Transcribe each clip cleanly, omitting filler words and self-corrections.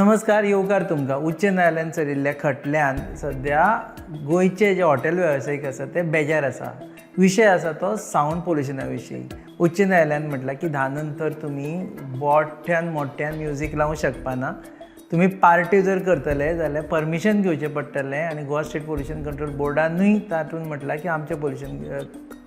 नमस्कार, येवकार तुमकां. उच्च न्यायालयान चलिल्ल्या खटल्यान सद्या गोंयचे जे हॉटेल वेवसायीक आसा ते बेजार आसा. विशय आसा तो सावंड पोल्युशना विशीं. उच्च न्यायालयान म्हटलां की 10 नंतर तुमी मोठ्यान मोठ्यान म्युजीक लावंक शकपाना. तुमी पार्टी जर करतले जाल्यार परमिशन घेवचें पडटलें आनी गोवा स्टेट पोल्युशन कंट्रोल बोर्डानूय तातूंत म्हटलां की आमचें पोल्युशन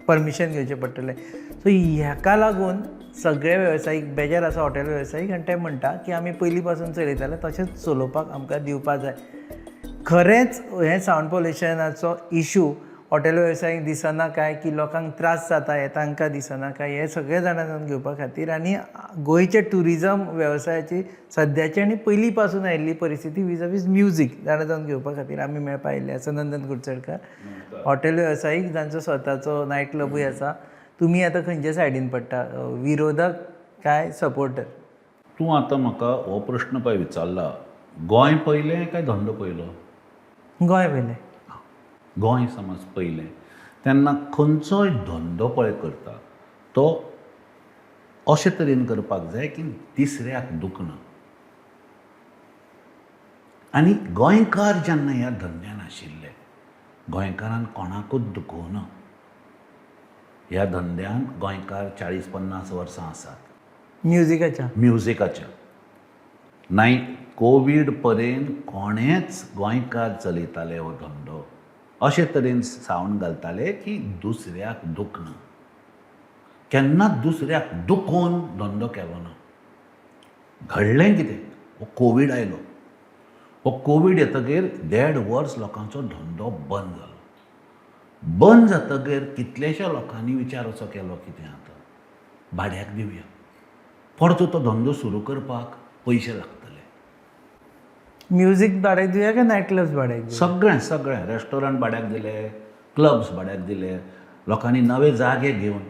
परमिशन घेवचें पडटलें. सो हाका लागून सगळे वेवसायीक बेजार आसा, हॉटेल वेवसायीक, आनी ते म्हणटा की आमी पयलीं पासून चलयताले तशेंच चलोवपाक आमकां दिवपा जाय. खरेंच हें सावंड पोल्युशनाचो इशू हॉटेल वेवसायीक दिसना काय की लोकांक त्रास जाता हें तांकां दिसना काय, हें सगळें जाणा जावन घेवपा खातीर आनी गोंयचे ट्युरिजम वेवसायाची सद्याची आनी पयलीं पासून आयिल्ली परिस्थिती विज म्युजीक जाणा जावन घेवपा खातीर आमी मेळपा आयिल्ले आसा नंदन कुडचडकार, हॉटेल वेवसायीक जांचो स्वताचो नायट क्लबूय आसा. तुमी आतां खंयच्या सायडीन पडटा, विरोधक काय सपोर्टर? तूं आतां म्हाका हो प्रश्न पळय विचारला, गोंय पयलें काय धंदो पयलो? गोंय पयलें. गोंय समज पयलें तेन्ना खंयचोय धंदो पळय करता तो अशे तरेन करपाक जाय की तिसऱ्याक दुखना. आनी गोंयकार जेन्ना ह्या धंद्यान आशिल्ले, गोंयकारान कोणाकूच दुखोवना. ह्या धंद्यान गोंयकार 40-50 वर्सां आसात. म्युजिकाच्या. म्युजिकाच्या. नाय, कोवीड पर्यंत कोणेच गोंयकार चलयताले हो धंदो अशे तरेन सावंड घालताले की दुसऱ्याक दुखना. केन्नाच दुसऱ्याक दुखोवन धंदो केलो ना. घडलें कितें, हो कोवीड आयलो. हो कोवीड येतकीर देड वर्स लोकांचो धंदो बंद जालो. बंद जातकीर कितलेश्या लोकांनी विचार असो केलो, कितें आतां भाड्याक दिवया, परतो तो धंदो सुरू करपाक पयशे लागतले. म्युजीक भाड्याक दिवया काय नायट क्लब्स भाड्याक दिवया? सगळें सगळें, रेस्टॉरंट भाड्याक दिले, क्लब्स भाड्याक दिले लोकांनी, नवे जागे घेवन.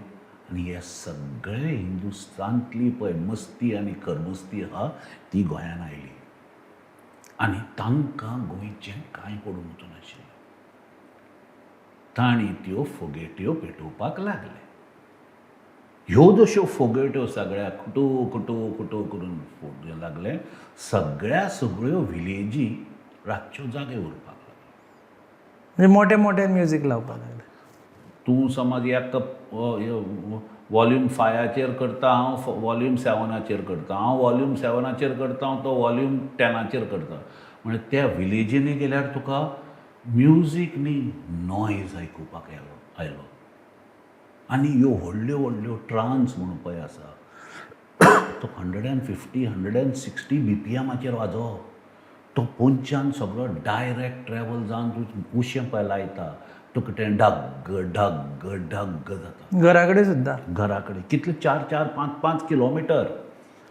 आनी हे सगळे हिंदुस्तानांतली पळय मस्ती आनी करमस्ती आहा ती गोंयान आयली आनी तांकां गोंयचें कांय पडूंक वचूंक नाशिल्लें. तांणी त्यो फोगेट्यो पेटोवपाक लागले. ह्यो जश्यो फोगेट्यो सगळ्या कुटू कुटू कुटू करून फोडूंक लागले, सगळ्या सगळ्यो विलेजी रातच्यो जागे उरपाक लागल्यो. म्हणजे मोठे मोठे म्युजीक लावपाक लागले. तूं समज एक वॉल्यूम 5चेर करता, हांव वॉल्यूम 7चेर करता, हांव वॉल्यूम 7चेर करता, हांव तो वॉल्यूम 10चेर करता. म्हणजे त्या विलेजींनी गेल्यार तुका म्युजीक न्ही, नॉयज आयकुपाक आयलो. आनी ह्यो व्हडल्यो व्हडल्यो ट्रान्स म्हणून पळय आसा, तो 150, 160 बीपीएमाचेर वाजोवप. तो पोंच्यान सगळो डायरेक्ट ट्रॅवल जावन तूं उशें पळय लायता, तुका तें ढग्ग ढग्ग ढग्ग जाता. घरा कडेन सुद्दां. घरा कडेन कितले, चार चार पांच पांच किलोमिटर.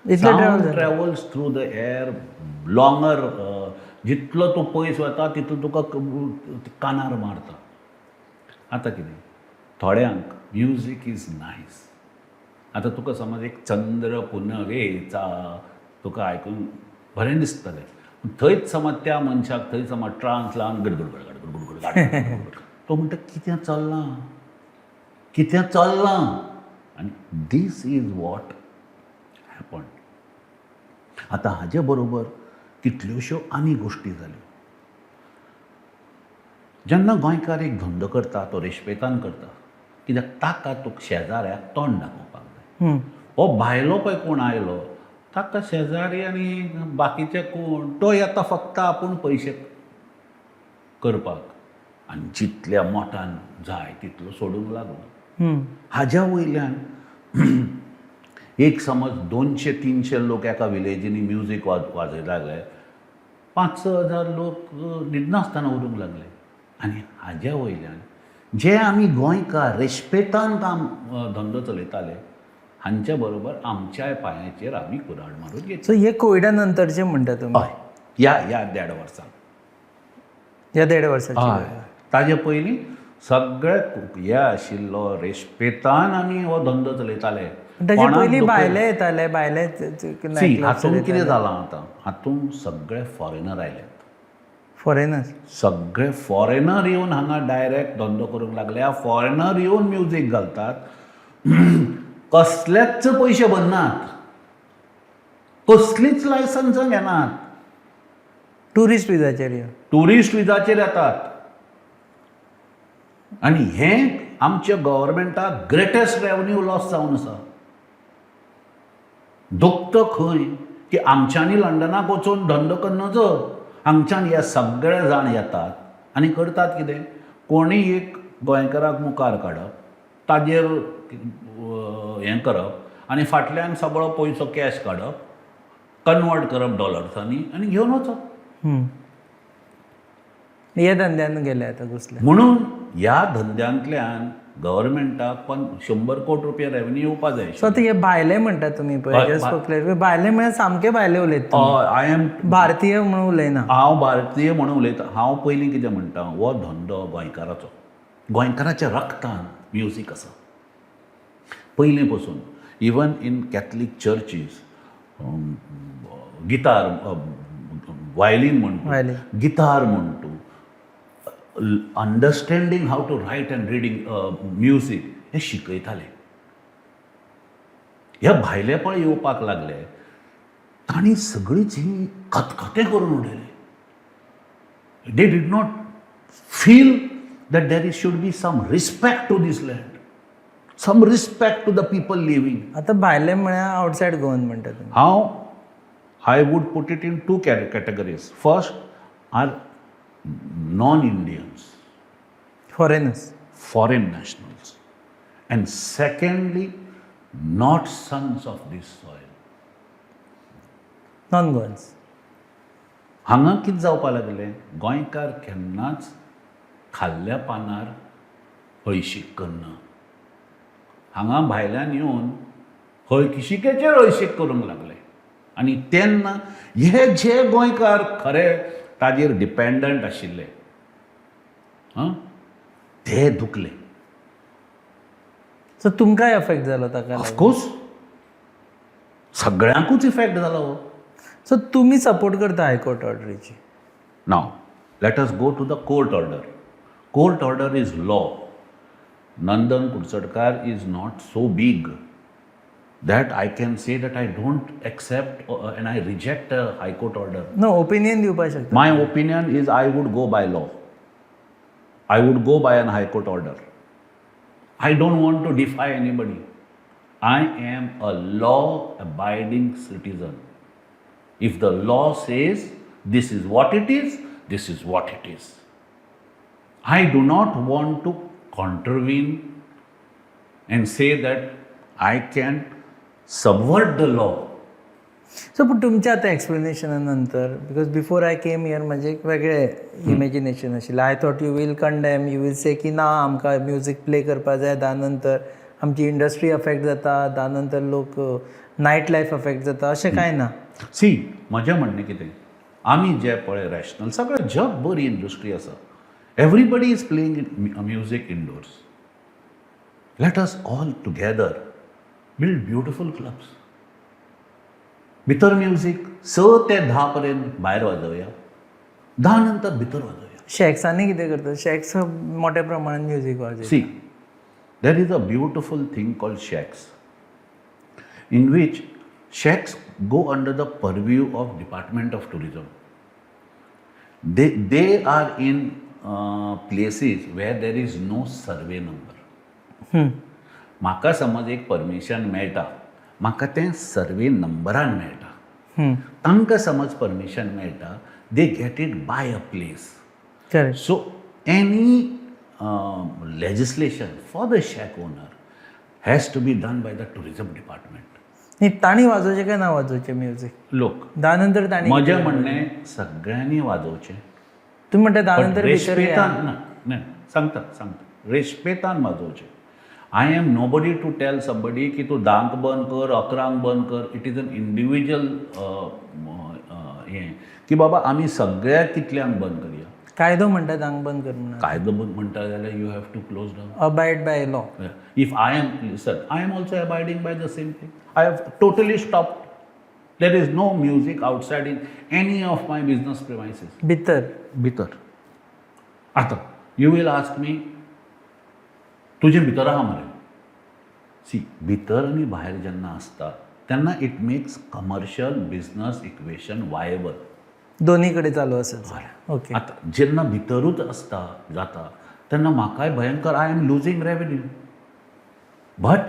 इतले travel जाता? Travels through the air longer. जितलो तूं पयस वता तितलो तुका कानार मारता. आतां कितें, थोड्यांक म्युजीक is nice. आतां तुका समज एक चंद्र पुनवेचा तुका आयकून बरें दिसतलें. पूण थंयच समज त्या मनशाक थंय समज ट्रान्स लावन गडगड गडगड गडगड गडगड, तो म्हणटा, कितें चल्लां, कितें चल्लां? आनी this is what happen. आतां हाजे बरोबर कितल्योश्यो आनी गोश्टी जाल्यो. जेन्ना गोंयकार एक धंदो करता तो रेस्पेतान करता, कित्याक ताका तुका शेजाऱ्याक तोंड दाखोवपाक जाय. हो भायलो पळय कोण आयलो, ताका शेजारी आनी बाकीचे कोण, तो येता फक्त आपूण पयशे करपाक आनी जितल्या मोटान जाय तितलो सोडूंक लागलो. हाज्या वयल्यान एक समज 200-300 लोक एका विलेजींनी म्युजीक वाजयत लागले, 5-6 हजार लोक न्हिदनासतना उरूंक लागले. आनी हाज्या वयल्यान जे आमी गोंयकार रेस्पेतान काम धंदो चलयताले, हांच्या बरोबर आमच्याय पांयाचेर आमी कुराड मारून घेतली. सो हे कोविडा नंतरचे म्हणटा तुमी? हय, ह्या ह्या देड वर्सान. ह्या देड वर्साची. हय, ताजे पयलीं सगळे हे आशिल्लो, रेस्पेतान आमी हो धंदो चलयताले. ताजे कोणाक पयलीं भायले येताले, भायले सी, हातूंत कितें जालां, आतां हातूंत सगळे फॉरेनर आयल्यात. फॉरेनर्स. सगळे फॉरेनर येवन हांगा डायरेक्ट धंदो करूंक लागल्या. फॉरेनर येवन म्युजीक घालतात, कसलेच पयशे भरनात, कसलीच लायसन्सां घेनात. टुरिस्ट विजाचेर यो. टुरिस्ट विजाचेर येतात आनी हें आमच्या गव्हर्मेंटाक ग्रेटेस्ट रेवन्यू लॉस जावन आसा. दुखता खंय की आमच्यांनी लंडनाक वचून धंदो कर नजो, हांगच्यान हे सगळे जाण येतात आनी करतात कितें, कोणीय एक गोंयकाराक मुखार काडप, ताजेर हें करप आनी फाटल्यान सगळो पयसो कॅश काडप, कन्वर्ट करप डॉलर्सांनी आनी घेवन वचप. हे धंद्यान गेले आतां घुसले. म्हणून ह्या धंद्यांतल्यान गव्हर्मेंटाक पण 100 कोटी रुपया रेवन्यू येवपा जाय. सो आतां हे भायले म्हणटा तुमी पळय, हय. जस्ट फॉर क्लॅरिफाय, भायले म्हळ्यार सामके भायले उलयता? I am भारतीय म्हणून उलयना. हांव भारतीय म्हणून उलयता. हांव पयलीं कितें म्हणटा, हो धंदो गोंयकाराचो, गोंयकाराच्या रक्तान म्युजीक आसा पयलीं पसून. Even in Catholic churches guitar, violin म्हण तूं, Violin. गितार म्हण तूं, understanding how to write and reading music हें शिकयताले. ह्या भायले पळय येवपाक लागले, तांणी सगळींच ही खतखतें करून उडयलें. They did not feel that there is should be some respect to this land, some respect to the people living. आतां भायले म्हळ्यार आवटसायड गोवन म्हणटा तुमी? हांव I would put it in two categories. First are non Indians, foreigners. Foreign nationals, and secondly, not sons of this soil. Non Goans. हांगा कितें जावपा लागलें, गोंयकार केन्नाच खाल्ल्या पानार हळशीक करना. हांगा भायल्यान येवन हळशिकेचेर हळशीक करूंक लागले आनी तेन्ना हे जे गोंयकार खरे ताजेर डिपेंडंट आशिल्ले, आं, ते दुखले. सो तुमकांय अफेक्ट जालो ताका लागून? ऑफकोर्स, सगळ्यांकूच इफेक्ट जालो हो. सो तुमी सपोर्ट करता हायकोर्ट ऑर्डरीची? Now, let us go to the court order. Court order is law. Nandan Kudsadkar is not so big that I can say that I don't accept and I reject a High Court order. No opinion दिवपाक शकता. My opinion is I would go by law. I would go by an High Court order. I don't want to defy anybody. I am a law abiding citizen. If the law says this is what it is, this is what it is. I do not want to contravene and say that I can subvert the law. So पूण तुमच्या आतां एक्सप्लेनेशना नंतर, because before I came here म्हजें एक वेगळें imagination आशिल्लें. I thought you will condemn, you will say की ना, आमकां म्युजीक प्ले करपा जाय, धा नंतर आमची इंडस्ट्री अफेक्ट जाता, धा नंतर लोक नायट लायफ अफेक्ट जाता, अशें कांय ना. सी, म्हजें म्हणणें कितें, आमी जे पळय रॅशनल, सगळें जग बरी इंडस्ट्री आसा, everybody is playing music indoors. Let us all together build beautiful clubs. भितर म्युजीक 6 ते 10 पर्यंत भायर वाजोवया, 10 नंतर भितर वाजोवया. शॅक्सांनी कितें करतात? शॅक्स मोठ्या प्रमाणात music वाजयतात. See, there is a beautiful thing called shacks, in which shacks go under the purview of Department of Tourism. They are in places where there is no survey number. म्हाका समज एक permission मेळटा, म्हाका तें survey नंबरान मेळटा. तांकां समज permission मेळटा, they get it by a place. Correct So any legislation for the shack owner has to be done by the tourism department. न्ही, तांणी वाजोवचें काय ना वाजोवचें म्युजीक लोक धा नंतर तांणी? म्हजें म्हणणें, सगळ्यांनी वाजोवचें. तुमी म्हणटा धा पण नंतर भितर घेया. रेस्पेतान. ना ना, सांगता सांगता, रेस्पेतान वाजोवचें. I am nobody to tell somebody की तूं 10क बंद कर, 11क बंद कर. It is an individual हें की बाबा आमी सगळ्याक कितल्यांक बंद करया. कायदो म्हणटा धांक बंद कर म्हणून. कायदो बंद म्हणटा जाल्यार you have to close down. Abide by law. If I am, sir, I am also abiding by the same thing. I have totally stopped. There is no music outside in any of my business premises. भितर? भितर. आतां you will ask me, तुजें भितर आहा मरे. C, भितर आनी भायर जेन्ना आसता तेन्ना it makes commercial business equation viable. दोन्ही कडेन चालू आसत जाल्यार, ओके. आतां जेन्ना भितरूच आसता जाता तेन्ना म्हाकाय भयंकर, I am losing revenue, but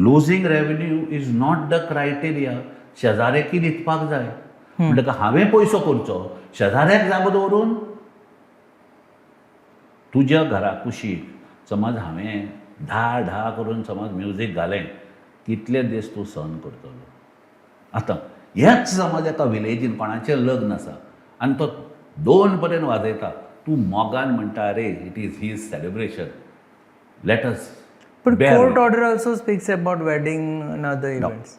losing revenue is not the criteria. शेजाऱ्याकी न्हिदपाक जाय म्हणटकच हांवें पयसो करचो शेजाऱ्याक जागो दवरून. तुज्या घरा कुशीक समज हांवें धा धा करून समज म्युजीक घालें, कितले दीस तूं सहन करतलो? आतां हेच समज एका विलेजीन कोणाचें लग्न आसा आनी तो 2 पर्यंत वाजयता, तूं मोगान म्हणटा, "अरे, it is his celebration, let us." पण court order also speaks about wedding and other events.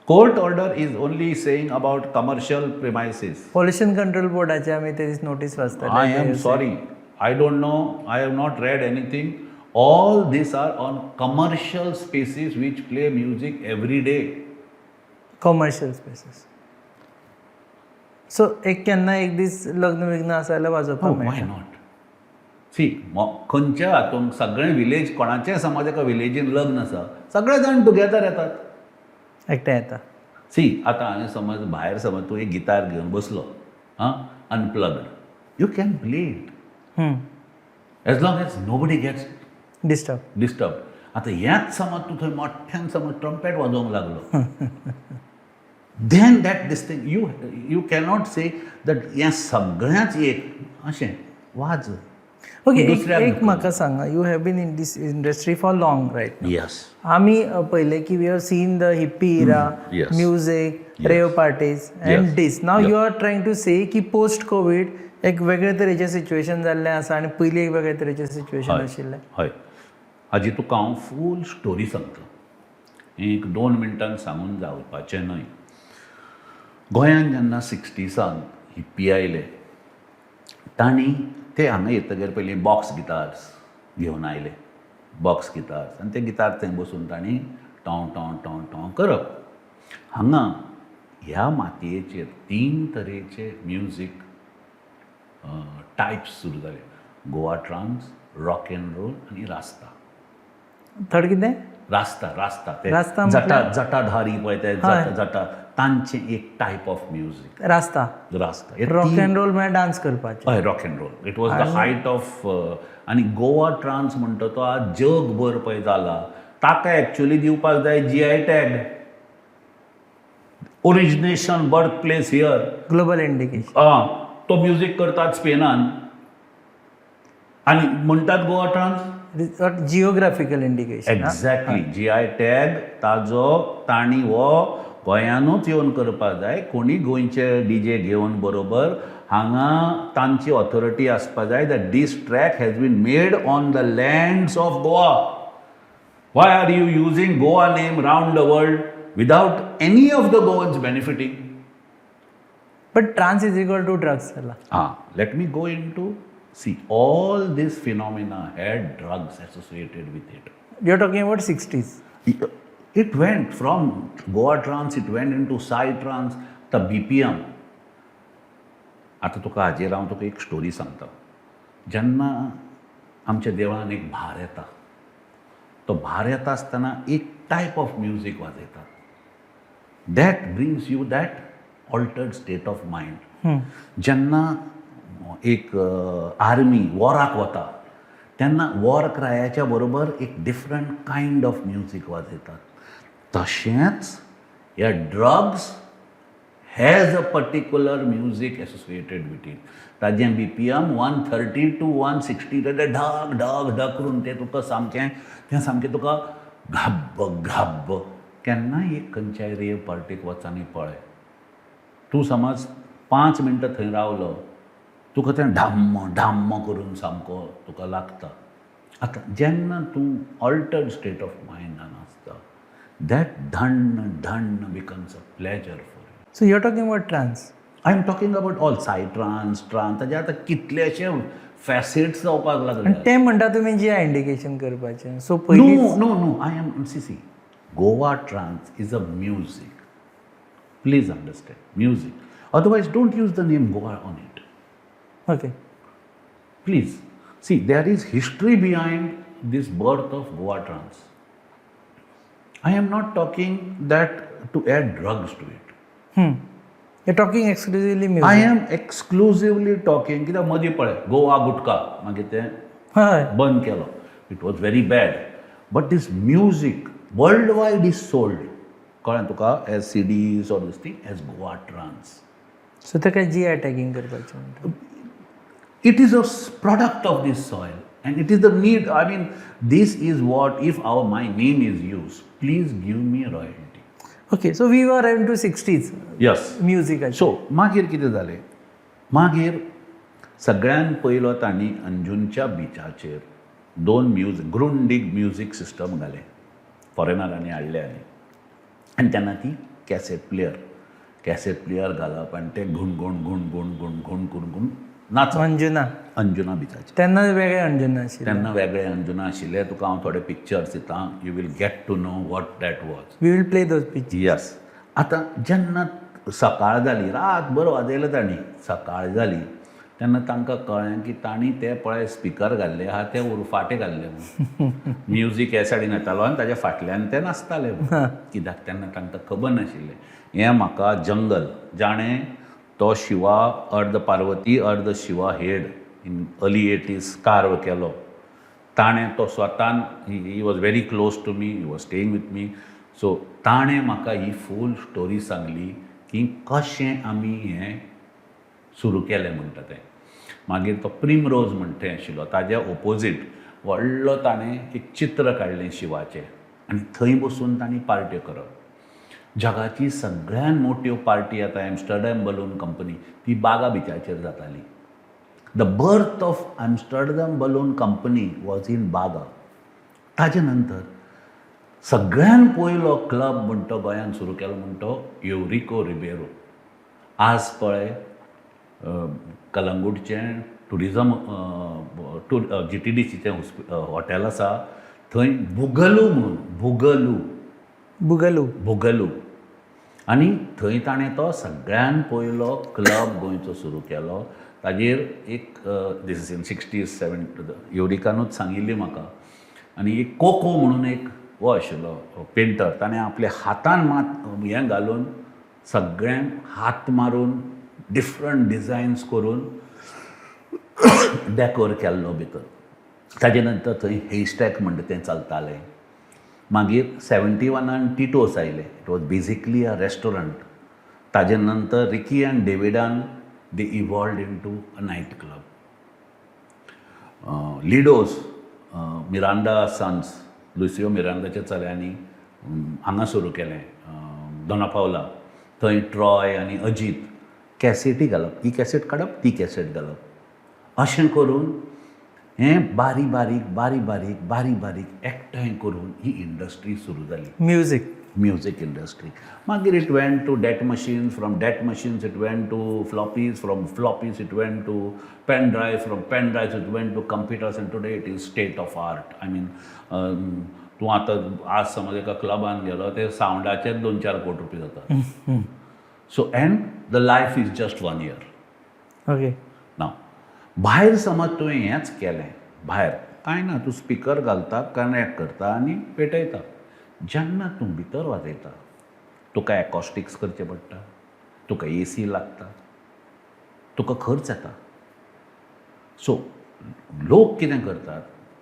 Court order is only saying about commercial premises. Pollution control बोर्डाचे आमी ते दीस नोटीस वाचताले. I am sorry, I don't know, I have not read anything. All these are on commercial spaces which play music every day. Commercial spaces, so एक केन्ना एक दीस लग्न विग्न आसा जाल्यार वाजोवपाक मेळटा. Why not? सी, खंयच्या हातूंत सगळें विलेज, कोणाचें समज एका विलेजीन लग्न आसा, सगळे जाण टुगेदर येतात. एकठांय येता. सी, आतां हांवें समज भायर समज तूं एक गितार घेवन बसलो आं, unplugged, you can play it as long as nobody gets disturb. Disturb. आतां हेंच समज तूं थंय मोठ्यान समज ट्रम्पेट वाजोवंक लागलो, then that this thing, you cannot say that हें सगळ्यांच एक अशें वाज. ओके. दुसऱ्याक एक म्हाका सांगा, you have been in this industry for long, right? Yes. आमी पळयलें की we have seen the hippie era, music, rave parties and this. Now you are trying to say की पोस्ट कोवीड एक वेगळे तरेचें सिच्युएशन जाल्लें आसा आनी पयलीं एक वेगळे तरेचें सिच्युएशन आशिल्लें. हय, हाजी तुका हांव फूल स्टोरी सांगता, एक 2 मिनटान सांगून जावपाचें न्हय. गोंयांत जेन्ना सिक्स्टिसान हिप्पी आयले, तांणी ते हांगा येतगीर पयलीं बॉक्स गिटार्स घेवन आयले, बॉक्स गिटार्स, आनी ते गिटार थंय बसून तांणी टों टों टों टों करप. हांगा ह्या मातयेचेर तीन तरेचे म्युजीक टायप्स सुरू जाले: Goa trance, rock and roll आनी रास्ता. थर्ड कितें? रास्ता, रास्ता ते रास्ता? जटा, जटाधारी पळय ते, जटा, जटा तांचें एक टायप ऑफ म्युजीक. रास्ता. रास्ता हे. रॉक अँड रोल म्हळ्यार डान्स करपाचें. हय, rock and roll, it was the height of. आनी गोवा ट्रान्स म्हणटा तो आज जगभर पळय जाला, ताका एक्चुली दिवपाक जाय GI tag, origination, birth place here. Global indication. आं, तो म्युजीक करतात स्पेनान आनी म्हणटात Goa trans. Geographical indication. Exactly, GI tag ताजो तांणी हो गोंयानूच येवन करपाक जाय. कोणी गोंयचे डीजे घेवन बरोबर हांगा तांची ऑथॉरिटी आसपा जाय that this track has been made on the lands of Goa. Why are you using Goa name round the world without any of the Goans benefiting? But trance is equal to drugs जाला. Ah, let me go into, see, all this phenomena had drugs associated with it. You are talking about 60s. It went from Goa trance, it went into Psy trance, the BPM. आतां तुका हाजेर हांव तुका एक story सांगता. जेन्ना आमच्या देवळान एक भार येता, तो भार येता आसतना एक टायप ऑफ म्युजीक वाजयतात that brings you that altered state of mind. जेन्ना एक आर्मी वॉराक वता तेन्ना वॉर क्रायाच्या बरोबर एक डिफरंट कायंड ऑफ म्युजीक वाजयतात. तशेंच ह्या drugs has a particular music associated with it. ताजें BPM 130 to 160, ते ढग ढग ढग करून तें तुका सामकें, तें सामकें तुका घाब्ब घाब्ब. केन्नाय एक खंयच्याय रेव पार्टीक वच आनी पळय तूं, समज 5 मिनटां थंय रावलो, तुका तें ढाम्म ढाम्म करून सामको तुका लागता. आतां जेन्ना तूं ऑल्टर्ड स्टेट ऑफ मायंडान आसता, that धण्ण धण्ण becomes a pleasure for you. So you are talking about trance. I am talking about all psy trance, trance, ताजे आतां कितलेशे फॅसिट्स जावपाक लागले. आनी ते म्हणटा तुमी जी इंडिकेशन करपाचें, सो पयलीं No, I am see, Goa trance is a music. Please understand, music. Otherwise, don't use the name Goa on it. Okay. Please. See, there is history behind this birth of Goa trance. I am not talking that to add drugs to it. You talking exclusively I music. Am exclusively talking, कित्याक मदीं पळय गोवा गुटका, मागीर तें बंद केलो. It was very bad, but this music world wide is sold, कळ्ळें तुका, as CDs or this thing as Goa trance. So ते काय जी I tagging करपाचें म्हणटा? It is a product of this soil and it is the need. I mean, this is what, if our my name is used, please give me royalty. Okay, so we were into 60s Yes. म्युजिकाचें. So मागीर कितें जालें, मागीर सगळ्यान पयलो तांणी अंजुनच्या बिचाचेर दोन music ग्रुंडीग music system घालें, फॉरेनरांनी हाडले. आनी तेन्ना ती कॅसेट प्लेयर घालप आनी ते घुण घुण घुण घुण घुण घुण करून करून नाचप. अंजुना. अंजुना बिचाचेर. तेन्ना वेगळे अंजुना आशिल्ले. तेन्ना वेगळे अंजुना आशिल्ले. तुका हांव थोडे पिक्चर्स दिता, you will get to know what that was. We will play those picture. Yes. आतां जेन्ना सकाळ जाली, रातभर वाजयलें तांणी, सकाळ जाली तेन्ना तांकां कळ्ळें की तांणी ते पळय स्पिकर घाल्ले आहा ते उरफाटे घाल्ले म्हणून. म्युजीक ह्या सायडीन येतालो आनी ताज्या फाटल्यान ते नाचताले म्हणून. कित्याक तेन्ना तांकां खबर नाशिल्लें. हें म्हाका जंगल जाणें तो शिवा अर्द पार्वती अर्द Shiva head in early 80s carve केलो ताणें. तो स्वतान, he was very close to me, he was staying with me, so ताणें म्हाका ही फूल स्टोरी सांगली की कशें आमी हें सुरू केलें म्हणटा तें. मागीर तो प्रिमरोज म्हणटा थंय आशिल्लो, ताज्या ओपोजीट व्हडलो ताणें एक चित्र काडलें शिवाचें आनी थंय बसून तांणी पार्ट्यो करप. जगाची सगळ्यान मोट्यो पार्टी आतां एम्स्टरडॅम बलून कंपनी ती बागा बिचाचेर जाताली. The birth of Amsterdam Balloon Company was in Baga. ताजे नंतर सगळ्यान पयलो क्लब म्हणटा तो गोंयांत सुरू केलो म्हणटा तो युरिको रिबेरो. आज पळय कलंगूटचें टुरिजम जीटीडीसीचें हॉटेल आसा, थंय बुगलू म्हणून, बुगलू. बुगलू. बुगलू. आनी थंय ताणें तो सगळ्यान पयलो क्लब गोंयचो सुरू केलो. ताजेर एक, this is in 60s, seven, युरिकानूच सांगिल्ली म्हाका. आनी एक कोको म्हणून एक हो आशिल्लो पेंटर, ताणें आपल्या हातान मात हें घालून सगळ्यांक हात मारून डिफरंट डिजायन्स करून डेकोर केल्लो भितर. ताजे नंतर थंय हेस्टॅक म्हणटा तें चलतालें. मागीर 71न टिटोस आयले. It was basically a restaurant. ताजे नंतर रिकी आनी डेविडान they evolved into a night club. Lido's, Miranda sons, Lucio मिरांडाच्या चल्यांनी हांगा सुरू केलें दोना पावला. थंय ट्रॉय आनी अजीत कॅसेटी घालप, ही कॅसेट काडप, ती कॅसेट घालप, अशें करून हें बारीक बारीक बारीक बारीक बारीक बारीक एकठांय करून ही इंडस्ट्री सुरू जाली. म्युजीक. Music industry. मागीर it went to DAT machines, from DAT machines it went to floppies, from floppies it went to pen drive, from pen drives it went to computers, and today it is state of art. I mean, तूं आतां आज समज एका क्लबान गेलो, ते सावंडाचेर 2-4 कोटी रुपया जातात. So, and the life is just one year. ना भायर समज तुवें हेंच केलें, भायर कांय ना, तूं स्पिकर घालता, कनेक्ट करता आनी पेटयता. जेन्ना तूं भितर वाजयता, तुका एकॉस्टिक्स करचें पडटा, तुका एसी लागता, तुका खर्च येता. सो लोक कितें करतात,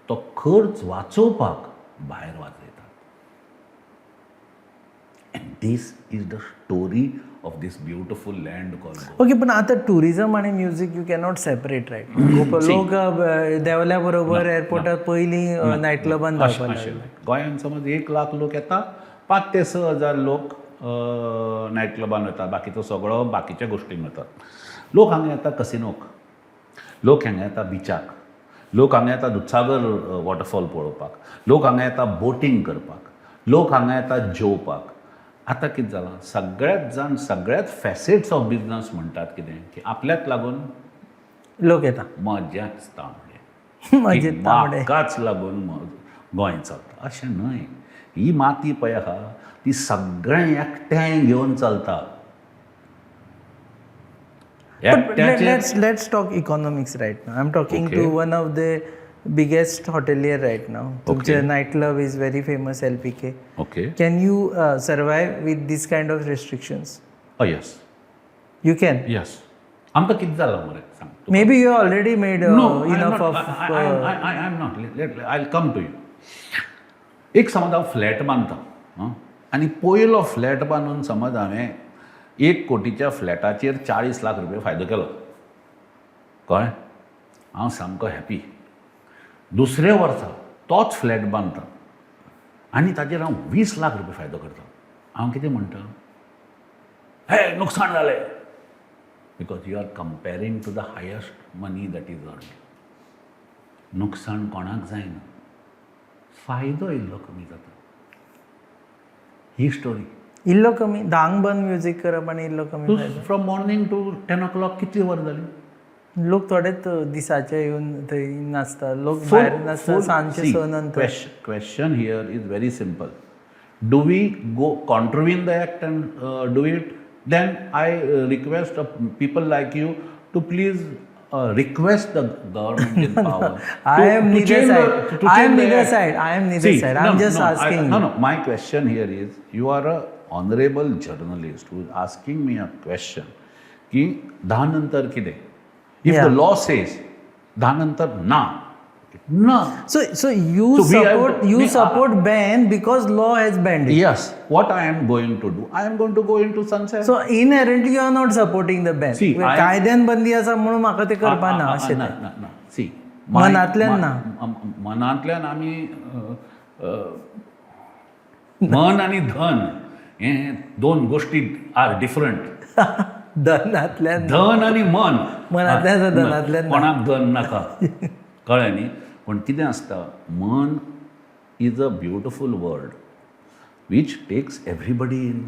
तो खर्च वाचोवपाक भायर वाजयतात. And this is the story of this beautiful land called okay, पण आता टुरिझम आणि music you cannot separate, right? लोक देंवल्या बरोबर एअरपोर्टार पयलीं नायट क्लबान धांवपाक अशें न्हय. गोंयांत समज 1 लाख लोक येता, 5 ते 6 हजार लोक नायट क्लबान वता, बाकीचो सगळो बाकीच्या गोश्टींक वतात. लोक हांगा येता कसिनोक, लोक हांगा येता बिचाक, लोक हांगा येता दुदसागर वॉटरफॉल पळोवपाक, लोक हांगा येता बोटींग करपाक, लोक हांगा येता जेवपाक. आतां कितें जालां, सगळ्यात जाण सगळ्यात फॅसेट्स ऑफ बिजनस म्हणटात कितें की आपल्याक लागून लोक येता. मजाच तांबडे. मजेत की तांबडे. म्हाकाच लागून गोंय चलता अशें न्हय. ही माती पळय आहा, ती सगळें एकठांय घेवन चलता. But एकट्याचेर let's talk economics right now. I'm talking to one of the biggest hotelier right now. तुमचे night club is very famous, LPK. Okay. Can you survive with this kind of restrictions? Oh yes. You can. Yes, आमकां कितें जालां मरे, सांग तूं. Maybe you already made No, I'm enough not, of I am not. I come to you. एक समज हांव flat बांदता आं, आनी पयलो फ्लॅट बांदून समज हांवें 1 कोटीच्या फ्लॅटाचेर 40 लाख रुपया फायदो केलो, कळ्ळें? हांव सामको हॅपी. दुसऱ्या वर्सा तोच फ्लॅट बांदता आनी ताचेर हांव 20 लाख रुपया फायदो करता. हांव कितें म्हणटा? हे नुकसाण जालें, because you are comparing to the highest money that is earn. नुकसाण कोणाक जायना, फायदो इल्लो कमी जाता. ही स्टोरी. इल्लो कमी, 10क बंद म्युजीक करप आनी इल्लो कमी फायदो. From morning to 10 o'clock कितली वरां जाली? लोक थोडेच दिसाचे येवन थंय नाचता, लोक भायर नाचता सांजचे 6 नंतर. Question here is very simple. Do we go contravene the act and do it? Then I request people like you to please request the government in power I am to neither change side. To I am change the neither act. side. I am neither See, side. I'm no, just no, asking no, you. No. My question here is, you are a honorable journalist who is asking me a question की 10 नंतर कितें? If the law says 10 नंतर ना, ना. So you So we have support you me, support ban because law has banned it. Yes. What I am going to do? I am going to go into sunset. So inherently you are not supporting the ban. See, कायद्यान बंदी आसा म्हणून म्हाका ते करपा ना, अशें ना तें. ना ना, सी. मनांतल्यान ना. मनांतल्यान आमी मन आनी धन हे दोन गोश्टी आर डिफरंट. धनांतल्यान. धन आनी मन. मनांतल्यान आसा, धनांतल्यान ना. कोणाक धन नाका, कळ्ळें न्ही? पूण कितें आसता, मन is a beautiful word which takes everybody in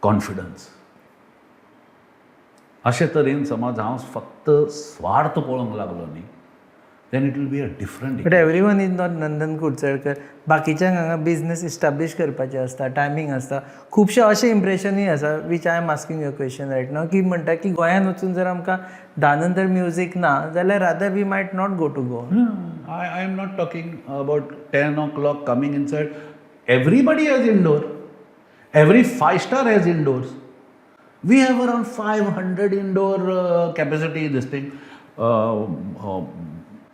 confidence. अशे तरेन समज हांव फक्त स्वार्थ पळोवंक लागलो न्ही, then it will be a different. But everyone is not Nandan Kudchadkar. बाकीच्यांक हांगा बिझनस इस्टाब्लीश करपाचें आसता, टायमींग आसता. खुबशे अशें इम्प्रेशनूय आसा, which I am asking your question right now, की म्हणटा की गोंयान वचून जर आमकां 10 नंतर म्युजीक ना जाल्यार rather we might not go to Goa. I am not talking about 10 o'clock coming inside. Everybody has indoor. Every five star has indoors. We have around 500 indoor capacity, this thing.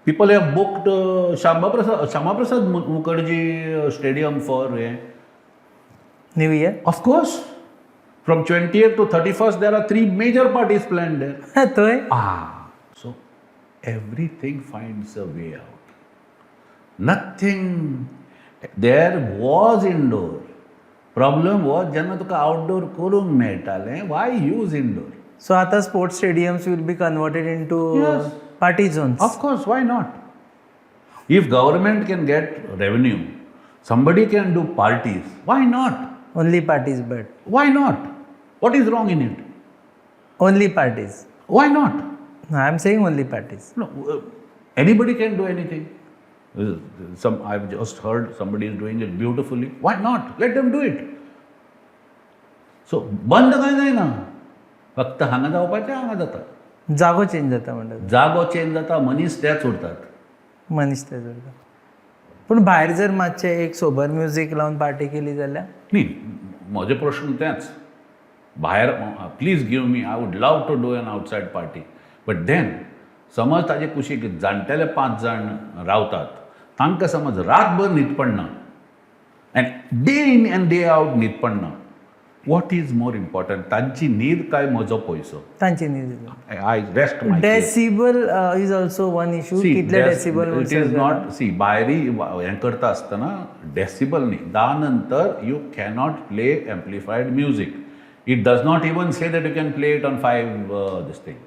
People have booked Shama Prasad Mukherjee Stadium for New Year. Of course. From 20th to 31st, there are three major parties planned there. थंय. Ah, so everything finds a way out. Nothing. There was indoor. Problem was, जेन्ना तुका outdoor करूंक मेळटालें, Y use indoor? So आतां sports stadiums will be converted into Yes. Party zones. Of course, why not? If government can get revenue, somebody can do parties, why not? Only parties, but Why not? What is wrong in it? Only parties. Why not? I am saying only parties. No, anybody can do anything. Some I've just heard somebody is doing it beautifully. Why not? Let them do it. So बंद कांय जायना, फक्त हांगा जावपाचें हांगा जाता. जागो change जाता म्हणटा. जागो चेंज जाता, मनीस तेच उरतात. मनीस ते उरता, पूण भायर जर मातशें एक सोबर म्युजीक लावन पार्टी केली जाल्यार? न्ही, म्हजे प्रश्न तेंच. भायर, please give me, I would love to do an outside party, but then समज ताजे कुशीक जाणटेले पांच जाण रावतात, तांकां समज रातभर न्हीद पडना and day in and day out न्हीद पडना, what is more important, तांची न्हीद काय म्हजो पयसो? तांची न्हीद. I rest my Decibel is also one issue. कितले decibel? It is not, see, भायरी हें करता आसतना डेसिबल न्ही. 10 नंतर you cannot play amplified music. It does not even say that you can play it on five, this thing.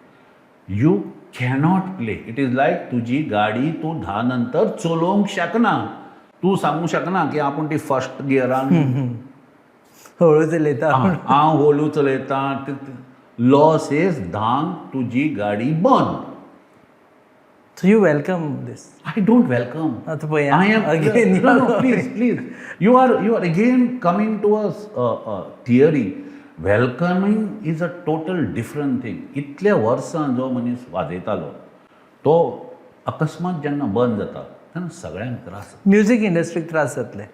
You cannot play. It is like तुजी गाडी तूं 10 नंतर चलोवंक शकना. तूं सांगूंक शकना की आपूण ती फर्स्ट गियरान हळू चलयता. हांव हळू चलयतां. लॉ सेज 10क तुजी गाडी बंद. So you welcome this? I don't welcome. आतां पळय. I am again. No, no, please, please. You are again coming to a theory. Welcoming is a total different thing. इतल्या वर्सां जो मनीस वाजयतालो तो अकस्मात जेन्ना बंद जाता तेन्ना सगळ्यांक त्रास जाता. म्युजीक इंडस्ट्रीक त्रास जातले.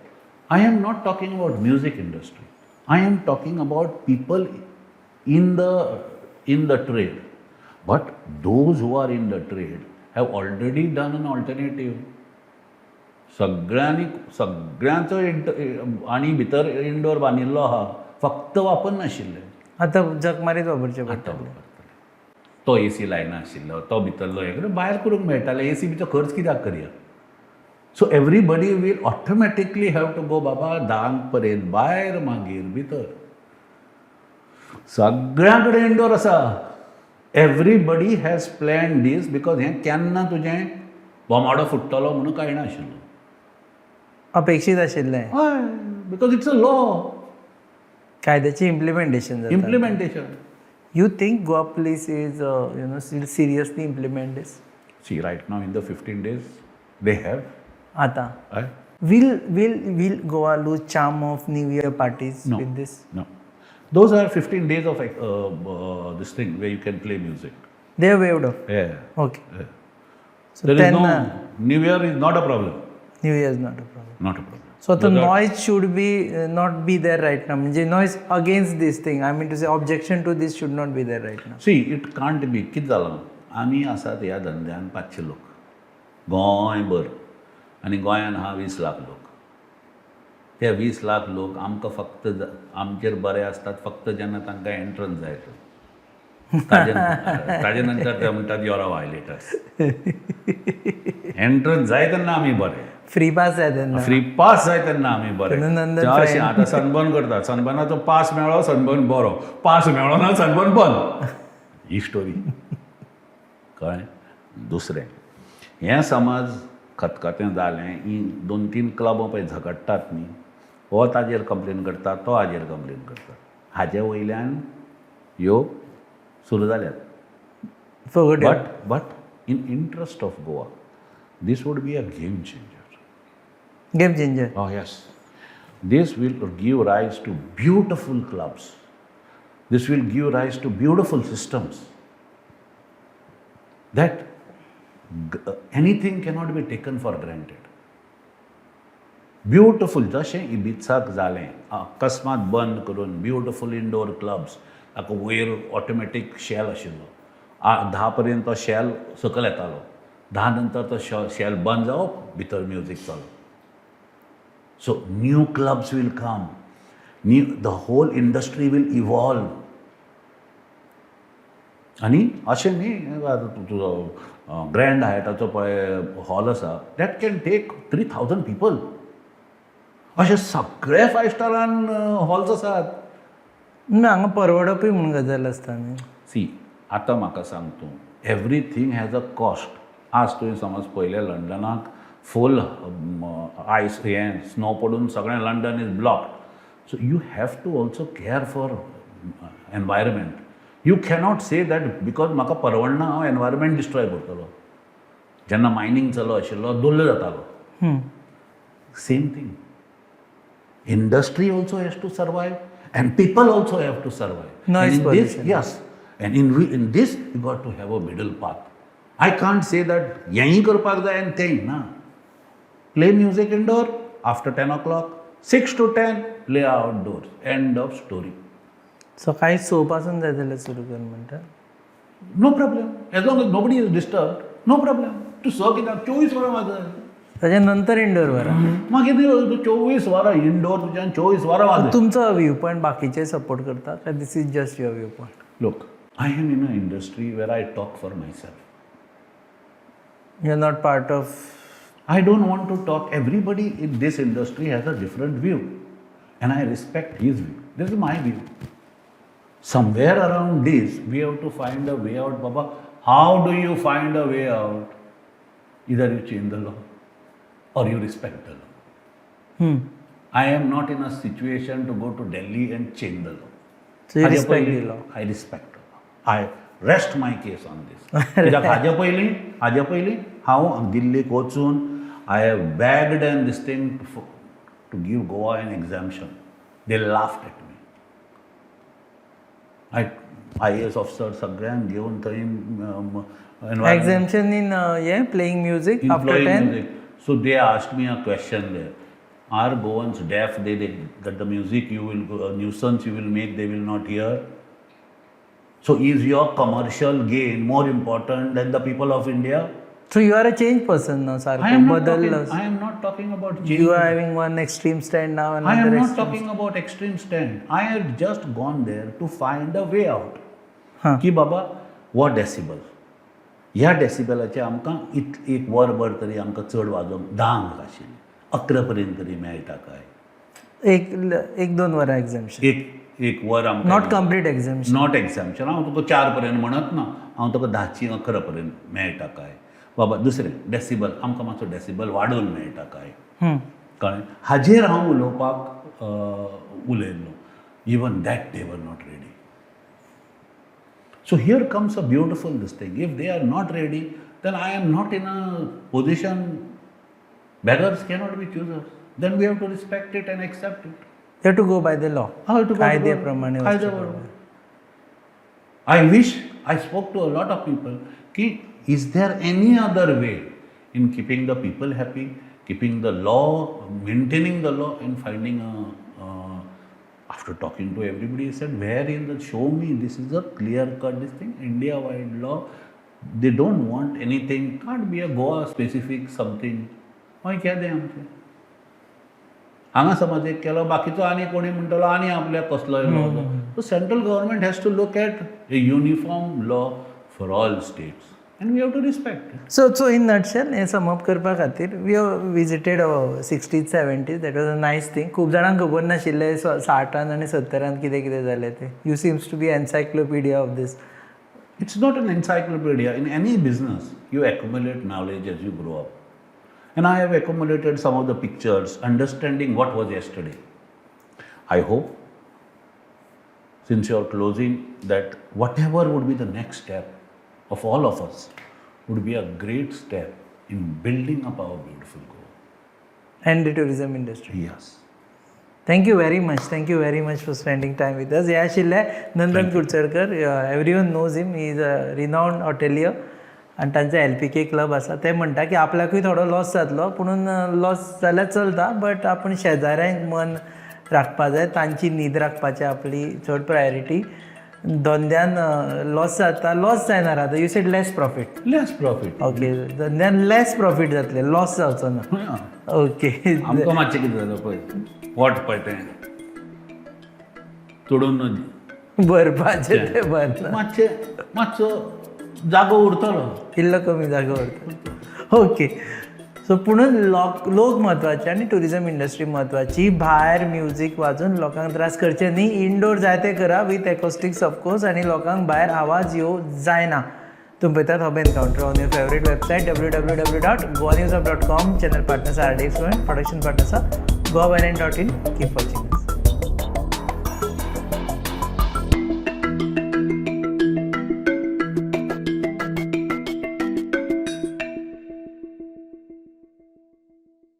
I am not talking about music industry. I am talking about people in the trade, but those who are in the trade have already done an alternative. सगळ्यांनी सगळ्यांचो आनी भितर इंडोर बांदिल्लो आहा, फक्त वापरनाशिल्ले. आतां झक मारीत वापरचें पडटा. आतां वापरतले. तो एसी लायनाशिल्लो, तो भितरलो हें भायर करूंक मेळटालें. एसी भितर खर्च कित्याक करया? So everybody will automatically have to go, बाबा, धांक पर्यंत भायर, मागीर भितर. सगळ्यां कडेन इंडोर आसा. Everybody has plan this because हें केन्ना तुजें बोमाडो फुट्टलो म्हणून कळना आशिल्लो. अपेक्षीत आशिल्लें. हय, because it's a law. कायद्याची इम्प्लिमेंटेशन जाता. Implementation. You think Goa Police is seriously implement this? See, right now in the 15 days they have. आतां हय. Will Goa lose charm of New Year parties No. with this? No. Those are 15 days of this thing where you can play music. They waived off? Yeah. Okay. Yeah. So There is then no New Year is not a problem. New Year is not a problem. Not a problem. So the noise should be not be there right now. म्हणजे noise against this thing. I mean to say, objection to this should not be there right now. See, it can't be. कितें जालां, आमी आसात ह्या धंद्यान 500 लोक गोंयभर आनी गोंयान आहा 20 लाख लोक. ते 20 लाख लोक आमकां फक्त आमचेर बरे आसतात फक्त जेन्ना तांकां एंट्रन्स जाय तो. ताजे नंतर ते म्हणटात, "You're a violators." Entrance जाय तेन्ना आमी बरे. फ्री पास आहे तेन्ना. फ्री पास जाय तेन्ना आमी बरे. तेन्ना नंदन. अशें आतां सनबर्न करतात. सनबर्नाचो पास मेळ्ळो, सनबर्न बरो. पास मेळ्ळो ना, सनबर्न बंद. ही स्टोरी कळ्ळें. दुसरें, हें समज खतखतें जालें, ही दोन तीन क्लबां पळय झगडटात न्ही, हो ताजेर कंप्लेन करता, तो हाजेर कंप्लेन करता, हाजे वयल्यान ह्यो सुरू जाल्यात. फुगड्यो. But in interest of Goa, this would be a game changer. Game changer. Oh, yes. This will give rise to beautiful clubs. This will give rise to beautiful systems. That anything cannot be taken for granted. Beautiful, जशें इबित्साक जालें, अकस्मात बंद करून beautiful indoor clubs. ताका वयर automatic shell आशिल्लो. 10 पर्यंत तो शेल सकयल येतालो. 10 नंतर तो शेल बंद जावप, भितर म्युजीक चालू. So new clubs will come. New, the whole industry will evolve. आनी अशें न्ही, आतां तुजो ग्रँड हायटाचो पळय हॉल आसा, that can take 3,000 people. अशे सगळे फायव स्टारान हॉल्स आसात. ना, हांगा परवडपूय म्हणून गजाल आसता न्ही. सी, आतां म्हाका सांग तूं, everything has a cost. आज तुवें समज पळयलें, लंडनाक फूल आयस हें स्नो पडून सगळें London is blocked. So you have to also care for environment. You cannot say that because म्हाका परवडना, हांव एनवायरमेंट डिस्ट्रॉय करतलो. जेन्ना मायनींग चालू आशिल्लो, धुल्ल जातालो. Same thing, industry also has to survive and people also have to survive. Noise And in this, pollution. Yes, and in this you got to have a middle path. I can't say that हेंय करपाक जाय आनी तेंय ना. Play music indoor after 10 o'clock, 6 to 10 play outdoors, end of story. सकाळी 6 पासून जाय जाल्यार सुरू कर म्हणटा. No problem, as long as nobody is disturb, no problem. तूं स कित्याक, 24 वरां वाजय. ताच्या नंतर इंडोर वरां. मागीर तूं 24 वरां इंडोर, तुज्यान 24 वरां वाजय. तुमचो व्यू पॉयंट बाकीचे सपोर्ट करता काय this is just your view point? Look, I am in an industry where I talk for myself. You are not part of. I don't want to talk. Everybody in this industry has a different view, and I respect his view. This is my view. Somewhere around this, we have to find a way out, Baba. How do you find a way out? Either you change the law or you respect the law. I am not in a situation to go to Delhi and change the law. So you हाजे respect पयलीं- the law. I respect the law. I rest my case on this. कित्याक हाजे पयलीं हांव दिल्लीक वचून I have begged and this thing to give Goa an exemption. They laughed at me. I IAS officer सगळ्यांक घेवन थंय Exemption in hey playing music in after playing 10. Music. So they asked me a question there. Are Goans deaf? They that the music you will go, nuisance you will make, they will not hear. So is your commercial gain more important than the people of India? So you are a change person न्हू I सारको am not बदललो. I am not talking about change. You are having one extreme stand now. I am not talking about extreme stand. I had just gone there to find a way out. हां. की बाबा हो decibel, ह्या डेसिबलाचे आमकां इत एक वरभर तरी आमकां चड वाजोवंक 10क आशिल्लें, 11 पर्यंत तरी मेळटा काय? एक एक दोन वरां एक्झाम्शन. एक एक वर आमकां. Not complete एक्झाम्शन. Not एक्झाम्शन. हांव तुका 4 पर्यंत म्हणत ना, हांव तुका 10ची 11 पर्यंत मेळटा काय बाबा. दुसरें डेसिबल आमकां मातसो डेसिबल वाडोवन मेळटा काय, कळ्ळें? हाजेर हांव उलोवपाक उलयल्लो. Even that they were not ready. So here comes a beautiful this thing. If they are not ready, then I am not in a position. Beggars cannot be choosers. Then we have to respect it and accept it. You to go by the law. How to go to कायद्या प्रमाणे. कायद्या. I wish I spoke to a lot of people की is there any other way in keeping the people happy, keeping the law, maintaining the law and finding a, after talking to everybody, he said, where in the, show me, this is a clear cut this thing, India wide law. They don't want anything, can't be a Goa specific something. मागीर केदें आमचें हांगा समज एक केलो, बाकीचो आनी कोणी म्हणटलो आनी आपल्याक कसलोय law. So central government has to look at a uniform law for all states and we have to respect. So in nutshell, हें समअप करपा खातीर, we visited 60s, 70s. That was a nice thing. खूब जाणांक खबर नाशिल्लें 60n आनी 70n कितें कितें जालें तें. You seems to be encyclopedia of this. It's not an encyclopedia. In any business, you accumulate knowledge as you grow up. And I have accumulated some of the pictures, understanding what was yesterday. I hope, since you are closing, that whatever would be the next step of all of us would be a great step in building up our beautiful Goa. And the tourism industry. Yes. Thank you very much. Thank you very much for spending time with us. हे आशिल्ले Nandan Kudchadkar. Everyone knows him, is a renowned hotelier आनी तांचे एलपीके club आसा. ते म्हणटा की आपल्याकूय थोडो loss जातलो, पुणून लॉस जाल्यार चलता, बट आपूण शेजाऱ्यांक मन राखपा जाय, तांची न्हीद राखपाची आपली चड प्रायोरिटी. धंद्यान लॉस जाता, लॉस जायना राहता, you said less profit. Less profit. Okay, धंद्यान लेस प्रॉफीट जातलें, लॉस जावचो ना. ओके. आमकां मातशें कितें जाता पळय, पोट पळय तें तोडून भरपाचें तें बंद. मातशें मातसो जागो उरतलो. इल्लो कमी जागो उरता. ओके, सो पुणून लोक लोक म्हत्वाचे आनी ट्युरिजम इंडस्ट्री म्हत्वाची. भायर म्युजीक वाजून लोकांक त्रास करचे न्ही. इनडोर जाय ते करा विथ एकॉस्टिक्स ऑफकोर्स आनी लोकांक भायर आवाज येवंक जायना. तुमी पळयतात Hub Encounter on your favourite website www.goanewshub.com. Channel partners are D production partners goa.in. Keep watching.